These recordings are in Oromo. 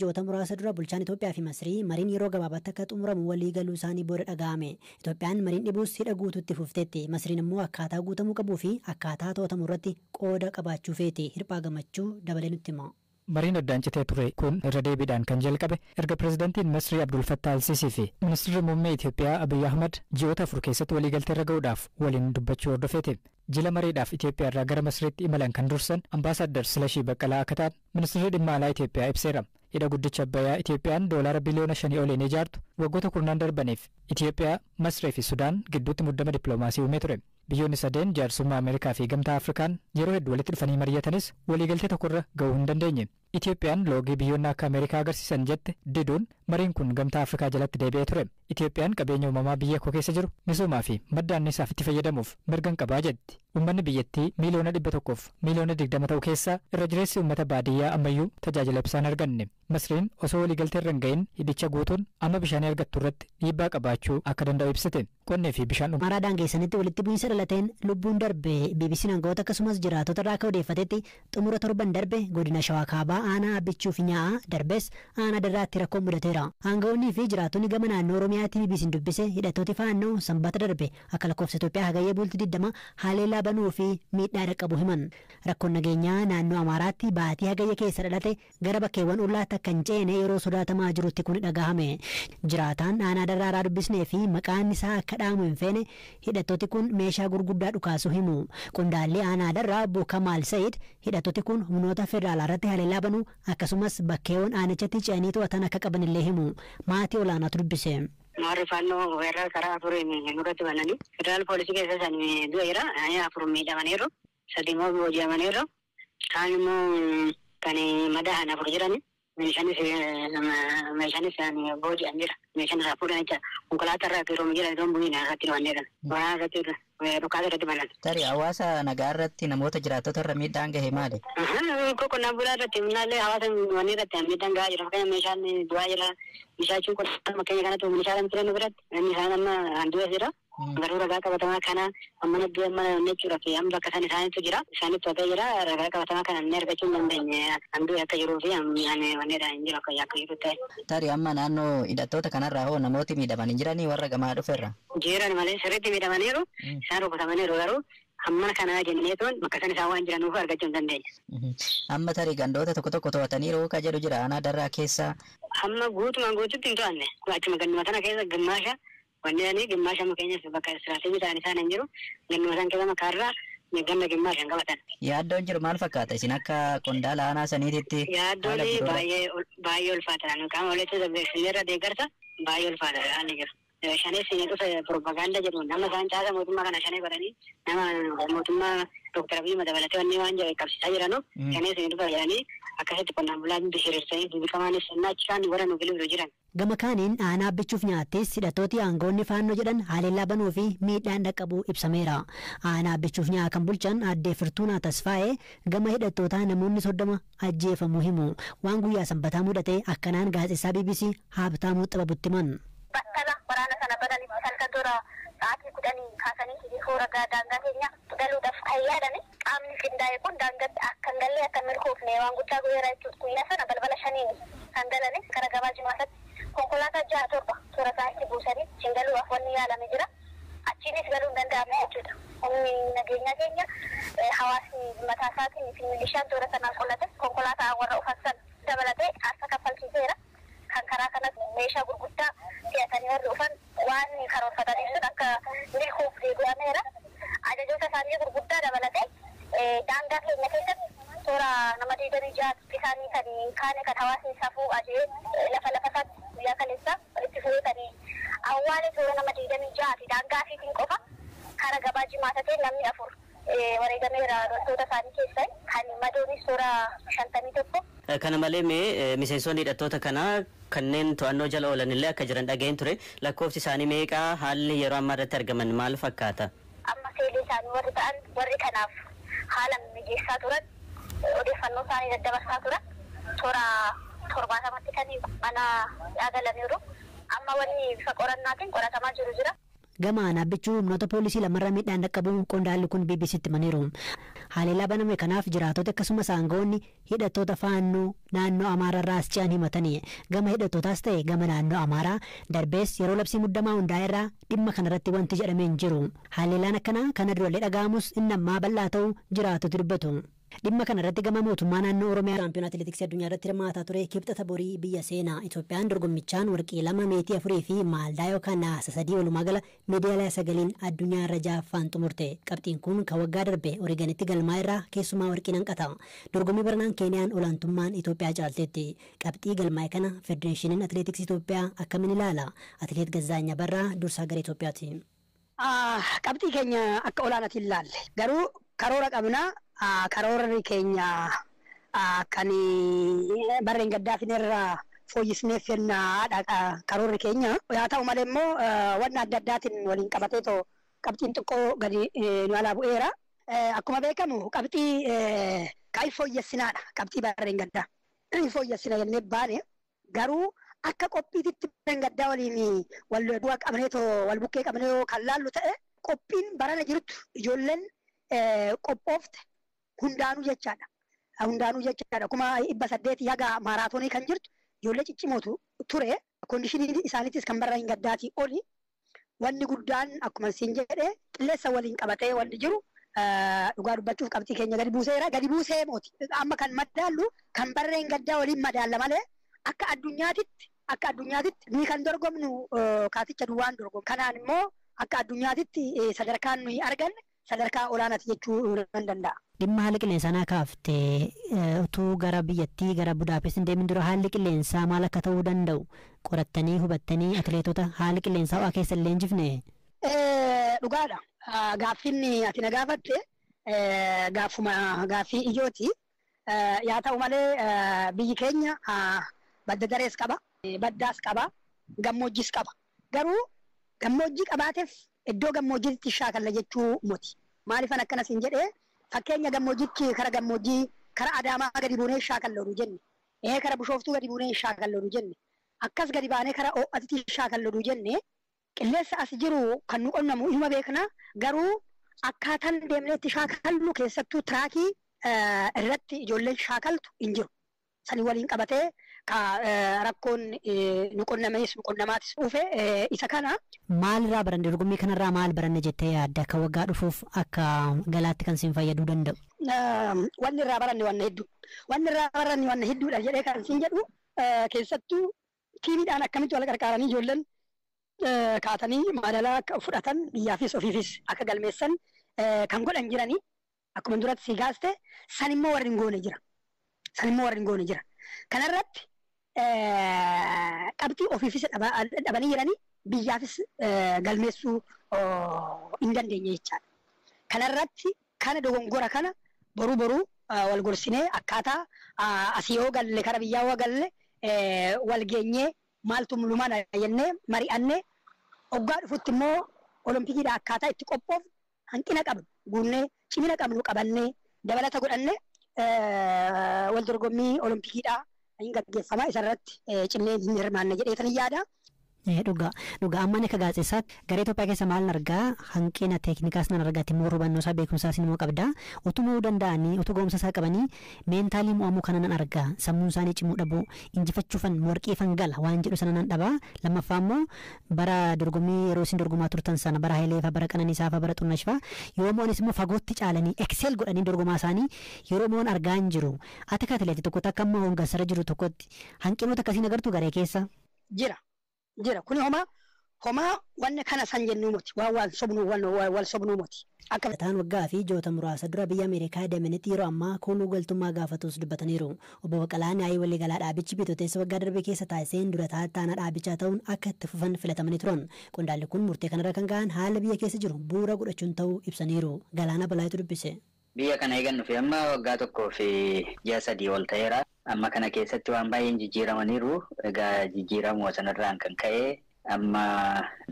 Ji'oota muraasa dura bulchaan Itoophiyaa fi Masrii mariin yeroo gabaabaatti akka xumuramu walii galuu isaanii booda dhaga'ame. Itoophiyaan mariin dhibuus hidha guutuutti fufteetti. Masriin immoo akkaataa guutamuu qabuu fi akkaataa to'atamu irratti qooda qabaachuu feeti. Hirphaa Gammachuu dabalee nutti hima. Mariin addaan citee ture kun irra deebiidhaan kan jalqabe erga pirezidantiin Masrii Abdul Fattah Al-Sisii fi ministeerri muummee Itoophiyaa Abiy Ahmad ji'oota 4 keessatti waliigaltee irra ga'uudhaaf waliin dubbachuu hordofeeti. Jila mariidhaaf Itoophiyaa irraa gara Masriitti imalan kan dursan Ambaasaddar Silashii Baqqalaa akka ta'an ministeerri dhimma alaa Itoophiyaa ibseera. Hidha guddicha Abbayyaa Itoophiyaan doolaara biliyoona 5 oliin ijaartu waggoota kurnaan darbaniif Itoophiyaa, Masrii fi Sudaan gidduutti muddama dippiloomaasii uumee ture. Biyyoonni sadeen jaarsummaa Ameerikaa fi gamtaa Afrikaan yeroo hedduu walitti dhufanii mari'atanis waliigaltee tokkorra ga'uu hin dandeenye. Itoophiyaan loogii biyyoonni akka Ameerikaa agarsiisan jette diduun mariin kun gamtaa Afrikaa jalatti deebi'ee ture. Itoophiyaan qabeenya uumamaa biyya koo keessa jiru misoomaa fi madda anniisaaf itti fayyadamuuf mirgan qabaa jetti. Uummanni biyyattii miiliyoona 100 miiliyoona 20 ta'u keessaa irra jireessi uummata baadiyyaa ammayyuu tajaajila ibsaan arganne. Masriin osoo waliigaltee irra hin ga'in hidhicha guutuun amma bishaanii argattu irratti dhiibbaa qabaachuu akka danda'u ibsite. Qonnee fi bishaan Amaaraa daangeessanitti walitti bu'iinsa dhalateen lubbuun darbe. BBC'n aangawoota akkasumas jiraatota irraa akka odeeffatetti xumura torban darbe godina Shawaa Kaabaa aanaa Abbichuu fi Nyaa'aa darbes aanaa Darraatti rakkoon mudateera. Aangawoonnii fi jiraatonni gama naannoo Oromiyaatti BBC'n dubbise hidhattooti faannoo sanbata darbe akka lakkoofsa Itoophiyaa hagayyee bultii 20 haleellaa banuu fi miidhaa dhaqqabu himan. Rakkoon nageenyaa naannoo Amaaraatti baatii hagayya keessa dhalate gara bakkeewwan ollaatti akka hin ceene yeroo sodaatamaa jirutti kun dhagahame. Jiraataan aanaa Darraaraa dubbisnee fi maqaan isaa akka dhaamu hin feene hidhattooti kun meeshaa gurguddaa dhukaasuu himu. Qondaalli aanaa Darraa obbo Kamaal Sayid hidhattooti kun humnoota federaalaa irratti haleellaa banuu akkasumas bakkeewwan aanichatti ce'anii to'atan akka qaban illee himu. Maatii olaanaatu dubbise. Warri faannoo weerara karaa afuriin nurratti bananii federaal poolisii keessa san du'a jira. 4 miidhamaniiru. 3 immoo booji'amaniiru. Kaan immoo kan madaa'an 4 jirani. Meeshaanis booji'an jira. Meeshaan irraa fuudhan jecha konkolaataa irraa yeroo jira iddoo bu'iin irratti dhufanneedha. Waraana irratti dhukaasa irratti banan. Tarii hawaasa nagaa irratti namoota jiraattota irra miidhaan gahe maali? Qonnaan bulaa irratti miidhaalee hawaasa wanni irratti miidhaan gahaa jira. Fakkeenya meeshaan du'aa jira. Meeshaa jechuun qonnaan fakkeenya kanatti meeshaa ture nu biratti inni isaan amma handu'es jira. Garuu ragaa qabatamaa kana amma du'a mana jechuudha fi amma bakka san isaanitu jira. Isaanitu to'atee jira. Ragaa qabatamaa kana inni argachuu hin dandeenye. Handu'e akka jiruu fi ani wanneedhaan hin jiru akka jiru ta'e. Tarii amma naannoo hidhattoota kanarraa hoo namooti miidhaman hin jiranii warra gamaa dhuferra? Jiran malee sirriitti miidhamaniiru. Isaan rukutamaniiru garuu amma kana jenneetoon bakka san isaan waan jiranuuf argachuu hin dandeenye. Amma tarii gandoota tokko tokko to'ataniiru ka jedhu jira aanaa Darraa keessa. Amma guutumaan guututti hin to'anne. Achuma ganduma sana keessa gimmaasha wanni ani gimmaasha amma keenyas bakka istiraatiijii ta'an isaan hin jiru. Ganduma san keessa makaarraa ganna gimmaasha hin qabatan. Yaaddoon jiru maal fakkaata isin akka qondaala aanaa saniititti? Yaaddoon baay'ee ulfaata. Qaama walitti beeksisneerra deeggarsa baay'ee ulfaata haalli jiru. Shanees inni dhufe propaganda jedhu nama isaan caasa mootummaa kana shanee godhanii nama mootummaa Dooktar Abiyyi dabalatee wanni waan jedhe qabsiisaa jiranuuf shanees inni dhufe jedhanii akkasitti qonnaan bulaan bishirirsanii dubbifamaanis innaa achi kaan warra nu bilbilu jiran. Gama kaaniin aanaa Abbichuuf nyaattis hidhattooti aangawoonni faannoo jedhan haleellaa banuu fi miidhaan dhaqqabuu ibsameera. Aanaa Abbichuuf nyaa kan bulchan addee Firtuunaa Tasfaa'ee gama hidhattootaa namoonni 30 ajjeefamuu himu. Waan guyyaa sanbataa mudate akkanaan gaazexeessaa BBC Haabtaamuu Xababutti himan. Battala waraana sana bananii halkan toora sa'aatii 10 kaasanii toora daangaa keenya galuudhaaf kan yaadame qaamni qindaa'e kun daangaatti akka hin galle akka hin milkoofne waan guddaa godheera jechuudha. Guyyaa sana balbala 5 kan galame gara gabaa jimaataatti konkolaataa 6 7 toora isaaniitti buusanii ittiin galuudhaaf wanni yaalame jira. Achiinis galuu hin danda'amne jechuudha. Humni nageenya keenya hawaasni mataa isaatiin fi milishaan toora sanaan qolate konkolaataa warra ufatan sana dabalatee aarsaa kaffalchiiseera. Kan karaa kanas meeshaa gurguddaa fe'atanii warri dhufan waan karoorfatanii sun akka milkuuf deebi'ameera. Ajajoota isaanii gurguddaa dabalatee daangaa keenya keessatti toora nama 26 isaanii kan kaane kan hawaasni safuu ajee lafa lafa isaatti guyyaa kaleessa walitti fuudhanii awwaale toora nama 26 fi daangaa afiitiin qofa karaa gabaa jimaata ta'e namni 4 wareegameera loltoota isaanii keessaa kan madoonis toora 51. Kana malee mee miseensonni hidhattoota kanaa kanneen to'annoo jala oolan illee akka jiran dhaga'een ture. Lakkoofsi isaanii meeqa? Haalli yeroo ammaa irratti argaman maal fakkaata? Amma seelii isaanii warri ta'an warri kanaaf haala mijeessaa turan odeeffannoo isaanii daddabarsaa turan toora 70tti kan mana yaagalaniiru. Amma wanni bifa qorannaatiin qoratamaa jiru jira. Gama aanaa Abbichuu humnoota poolisii lamarra miidhaan dhaqqabu qondaalli kun BBCtti himaniiru. Haleellaa baname kanaaf jiraatota akkasumas aangawoonni hidhattoota faannoo naannoo Amaaraarraa as ce'an himatanii, gama hidhattootaas ta'e gama naannoo Amaaraa darbees yeroo labsii muddamaa hundaa'e irraa dhimma kanarratti wanti jedhamee hin jiru. Haleellaan akkanaa kana durallee dhaga'amus inni ammaa bal'aa ta'uu jiraatoti dubbatu. Dhimma kanarratti gama mootummaa naannoo Oromiyaa. Shaampiyoon atileetiksii addunyaa irratti hirmaataa ture Kibxata borii biyya seenaa. Itoophiyaan dorgommichaan warqii 2, meetii 4 fi maaldaa yookaan naasa 3, walumaa gala meedaaliyaa 9n addunyaa irra ja'affaan xumurte. Qabxiin kun kan waggaa darbe Oreeganitti galmaa irraa keessumaa warqii hanqata. Dorgommii baranaan Keeniyaan olaantummaan Itoophiyaa caalteetti. Qabxii galmaa'e kana Federeeshiniin Atileetiksii Itoophiyaa akkamiin ilaala? Atileet Gazzaany Abarraa dursaa gara Itoophiyaati. Qabxii keenya akka olaanaatti ilaalle. Garuu karoora qabna. Karoorri keenya kan barreen gaddaa finerraa fooyyisnee fennaadha karoorri keenya. Haa ta'u malee immoo wanna adda addaatiin waliin qabatee too qabxiin xiqqoo gadi nu alaa bu'eera. Akkuma beekamu qabxii kan fooyyessinaadha qabxii barreen gaddaa. Fooyyessina jennee baane, garuu akka qophiititti barreen gaddaa waliin wal bu'aa qabnee too wal bukkee qabnee kan laallu ta'e, qophiin barana jirtu ijoolleen qophoofte hundaanuu jechaadha. Hundaanuu jechaadha. 800,000 haga maaraatoonii kan jirtu ijoollee ciccimootu ture. Condition isaaniitis kan barra hin gaddaatii oli. Wanni guddaan akkuma siin jedhe qilleensa waliin qabatee wanni jiru dhugaa dubbachuuf qabxii keenya gadi buuseera. Gadi buusee mooti. Amma kan madaallu kan barra hin gaddaa waliin madaalla malee akka addunyaatitti nuyi kan dorgomnu kaaticha duwwaan dorgomu. Kanaan immoo akka addunyaatitti sadarkaan nuyi arganne sadarkaa olaanaati jechuu nan danda'a. Dhimma haala qilleensaa naa kaaftee, utuu gara biyyattii gara Budaapest hin deemin dura haalli qilleensaa maal akka ta'uu danda'u qorattanii hubattanii atileetota haalli qilleensaa ho'aa keessa illee hin jifne? Dhugaadha. Gaaffiin ati na gaafatte gaaffuma gaaffii ijooti. Yaa ta'u malee biyyi keenya badda darees qaba, baddaas qaba, gammoojjiis qaba. Garuu gammoojjii qabaateef iddoo gammoojjiitti shaakalla jechuu miti. Maaliifan akkana siin jedhee, fakkeenya gammoojjichi kara gammoojjii kara Adaamaa gadi buunee shaakalloodhu jenne. Kara Bishooftuu gadi buunee shaakalloodhu jenne. Akkas gadi baanee kara ho'atitti shaakalloodhu jenne, qilleensa as jiru kan nu qonnamu inuma beekna, garuu akkaataan deemnee itti shaakallu, keessattuu track irratti ijoolleen shaakaltu hin jiru. Sani waliin qabatee ka rakkoon nu qonnamees nu qonnamaatis dhufe isa kana. Maalirraa baranne, dorgommii kanarraa maal baranne jettee yaadda, akka waggaa dhufuuf akka galaatti kan siin fayyaduu danda'u? Wanni irraa baranne wanna hedduu. Wanni irraa baranne wanna hedduudha jedhee kan siin jedhu, keessattuu tiimiidhaan akkamitti wal qarqaaranii ijoolleen kaatanii madalaa akka fudhatan, biyyaafis ofiifis akka galmeessan kan godhan jiranii, akkuma duratti si gaaste san immoo warri hin goone jira. San immoo warri hin goone jira. Kanarratti qabxii ofiifis dhabanii jiranii, biyyaafis galmeessuu hin dandeenye jechaadha. Kanarratti kana dogongora kana boruu boruu wal gorsinee akkaataa asii yoo galle, kara biyyaa yoo galle, wal geenyee maaltu lumana jennee mari'annee, hoggaa dhufutti immoo olompikiidha akkaataa itti qophoofnu hanqina qabnu guunnee, cimina qabnu qabannee, dabalata godhannee, wal dorgommii olompikiidhaa hin gaggeeffama isarratti cimnee hin hirmaanna jedheetan yaada. Dhugaa dhugaa, amma akka gaazexeessaatti garee Itoophiyaa keessa maal argaa? Hanqina teeknikaas nan argaatti immoo hubannoo isaa beekumsaas immoo qabda. Utuu mo'uu danda'anii, utuu ga'umsa isaa qabanii, mental mo'amuu kana nan argaa. Sammuun isaanii cimuu dhabuu, injifachuufan warqeefan gala waan jedhu sana nan dhabaa. Lammaffaa immoo bara dorgommii yeroo isin dorgomaa turtan sana, bara Hayileefaa, bara Qananiisaafaa, bara Xunnashfaa, yoo mo'anis immoo fagootti caalanii excel godhanii dorgomaa isaanii yeroo mo'an argaa hin jiru. Ati akka atileetii tokkotti, akka amma hooggansarra jiru tokkotti, hanqinoota akkasiin agartuu garee keessa? Jira. Jira. Kuni homaa homaa wanni kana san jennuu miti. Waan sobnuu wal sobnuu miti. Akka ta'an waggaa fi ji'oota muraasa dura biyya Ameerikaa deemanitti yeroo ammaa kooluu galtummaa gaafatus dubbataniiru. Obbo Baqqalaan yaa'ii waliigalaa dhaabichi bitootessa waggaa darbe keessa taasiseen dura taa'aa dhaabichaa ta'uun akka itti fufan filatamanii turan. Qondaalli kun murtee kanarra kan ga'an haala biyya keessa jiru bu'uura godhachuun ta'uu ibsaniiru. Galaana Balaayitu dubbise. Biyya kana eegan dhufe amma waggaa 1 fi ji'a 3 ol ta'eera. Amma kana keessatti waan baay'een jijjiiramaniiru. Egaa jijjiiramuu sanarraan kan ka'e amma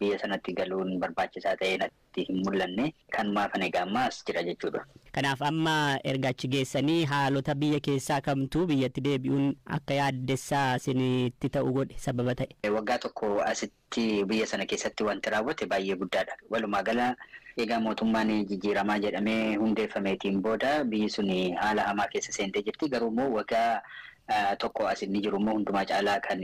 biyya sanatti galuun barbaachisaa ta'e. natti hin mul'anne. Kanumaaf ani egaa amma as jira jechuudha. Kanaaf amma erga achi geessanii haalota biyya keessaa kamtu biyyatti deebi'uun akka yaaddessaa isinitti ta'u godhe sababa ta'e? Waggaa tokko asitti biyya sana keessatti wanti raawwate baay'ee guddaadha. Walumaa gala egaa mootummaan jijjiiramaa jedhamee hundeeffameetiin booda biyyi sun haala hamaa keessa seentee jirti. Garuu immoo waggaa tokko as inni jiru immoo hundumaa caalaa kan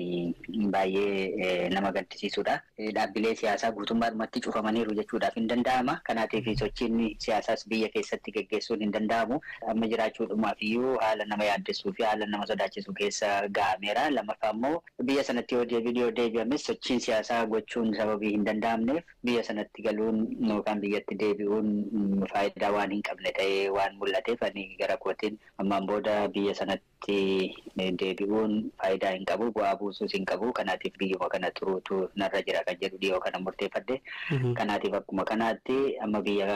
baay'ee nama gaddisiisudha. Dhaabbilee siyaasaa guutummaadhumatti cufamaniiru jechuudhaaf hin danda'ama. Kanaatiif sochiin siyaasaas biyya keessatti geggeessuun hin danda'amu. Amma jiraachuudhumaaf iyyuu haala nama yaaddessuu fi haala nama sodaachisu keessa ga'ameera. Lammaffaa immoo biyya sanatti yoo deebi'ames sochiin siyaasaa gochuun sababii hin danda'amneef biyya sanatti galuun yookaan biyyatti deebi'uun faayidaa waan hin qabne ta'ee waan mul'ateef ani gara kootiin ammaan booda biyya sanatti deebi'uun faayidaa hin qabu, bu'aa buusuus hin qabu. Kanaatiif biyyuma kana turuutu narra jira kan jedhu dhiyoo kana murteeffadhe. Kanaatiif akkuma kanaatti amma biyya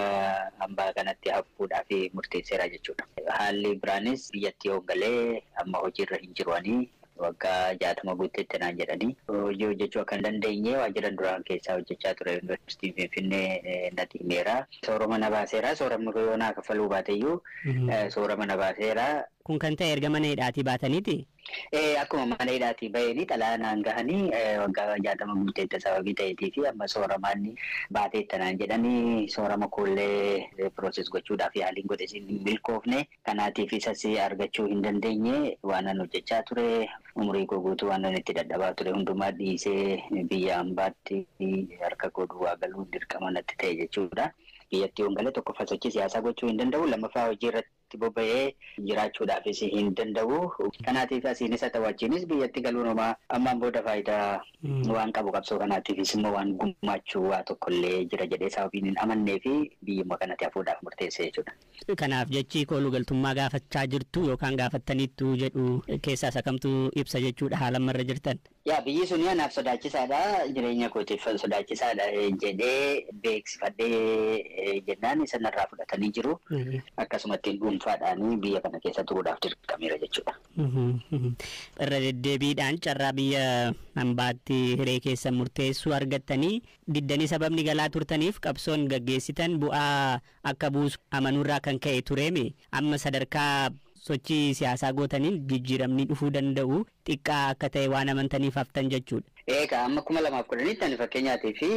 hambaa kanatti hafuudhaaf murteesseera jechuudha. Haalli biraanis biyyatti yoo galee amma hojiirra hin jiru ani waggaa 60 guuteetti naan jedhanii hojii hojjechuu akka hin dandeenye waajjiran duraan keessaa hojjechaa ture yuunivarsiitii Finfinnee natti himeera. Soorama na baaseera. Sooramni yoo naa kaffaluu baateyyuu soorama na baaseera. Kun kan ta'e erga mana hidhaatii baataniiti? Akkuma mana hidhaatii bahanii xalayaa naan gahanii waggaa 60 guuteetti sababii ta'eetii fi amma sooramaan baateetta naan jedhanii soorama koollee pirooses gochuudhaaf yaaliin godhe hin milkoofne. Kanaatiif isas argachuu hin dandeenye. Waan an hojjechaa ture umurii koo guutuu waan an itti dadhabaa ture hundumaa dhiisee biyya hambaatti harka koo duwwaa galuun dirqama natti ta'e jechuudha. Biyyatti yoon galee tokkoffaa sochii siyaasaa gochuu hin danda'u, lammaffaa hojii irratti bobba'ee jiraachuudhaafis hin danda'u. Kanaatiif asiinis haa ta'u achiinis biyyatti galuun homaa ammaan booda faayidaa waan qabu qabsoo kanaatiifis immoo waan gumaachuu waa tokkollee jira jedhee sababiin hin amannee fi biyyuma kanatti hafuudhaaf murteesse jechuudha. Kanaaf jechi kooluu galtummaa gaafachaa jirtu yookaan gaafattaniittu jedhu keessaa isa kamtu ibsa jechuudha haala ammarra jirtan? Yaa biyyi sun anaaf sodaachisaadha, jireenya kootiif sodaachisaadha jedhee beeksifadhee jennaan sanarraa fudhatanii jiru. Akkasumatti dhuunfaadhaan biyya kana keessa turuudhaaf dirqameera jechuudha. Irra deddeebiidhaan carraa biyya hambaatti hiree keessa murteessuu argattanii diddanii sababni galaa turtaniif qabsoon gaggeessitan bu'aa akka buusu amanuurraa kan ka'e tureemi. Amma sadarkaa sochii siyaasaa gootaniin jijjiiramni dhufuu danda'u xiqqaa akka ta'e waan amantaniif haftan jechuudha. Egaa amma 2010tti ani fakkeenyaatii fi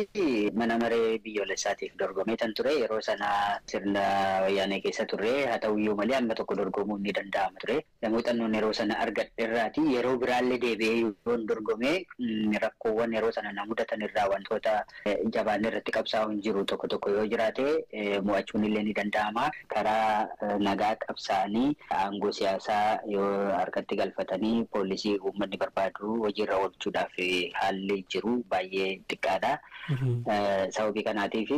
mana maree biyyoolessaatiif dorgomee tan ture. Yeroo sana sirna wayyaanee keessa turre, haa ta'uyyuu malee amma tokko dorgomuun ni danda'ama ture. Muuxannoon yeroo sana argadhe irraati yeroo biraallee deebi'ee yoon dorgomee rakkoowwan yeroo sana na mudatan irraa wantoota jabaan irratti qabsaa'uun jiru tokko tokko yoo jiraate mo'achuun illee ni danda'ama. Karaa nagaa qabsaa'anii aangoo siyaasaa yoo harkatti galfatanii poolisii uummanni barbaadu hojiirra oolchuudhaaf haalli jiru baay'ee xiqqaadha. Sababii kanaatiif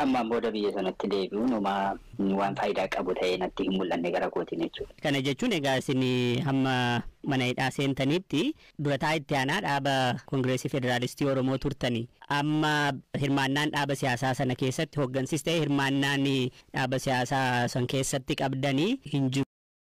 ammaan booda biyya sanatti deebi'uun homaa waan faayidaa qabu ta'ee natti hin mul'anne gara kootiin jechuudha. Kana jechuun egaa isin hamma mana hidhaa seentanitti durataa itti aanaa dhaaba Koongireesii Federaalistii Oromoo turtani. Amma hirmaannaan dhaaba siyaasaa sana keessatti hooggansis ta'e hirmaannaan dhaaba siyaasaa san keessatti qabdanii hin jiru.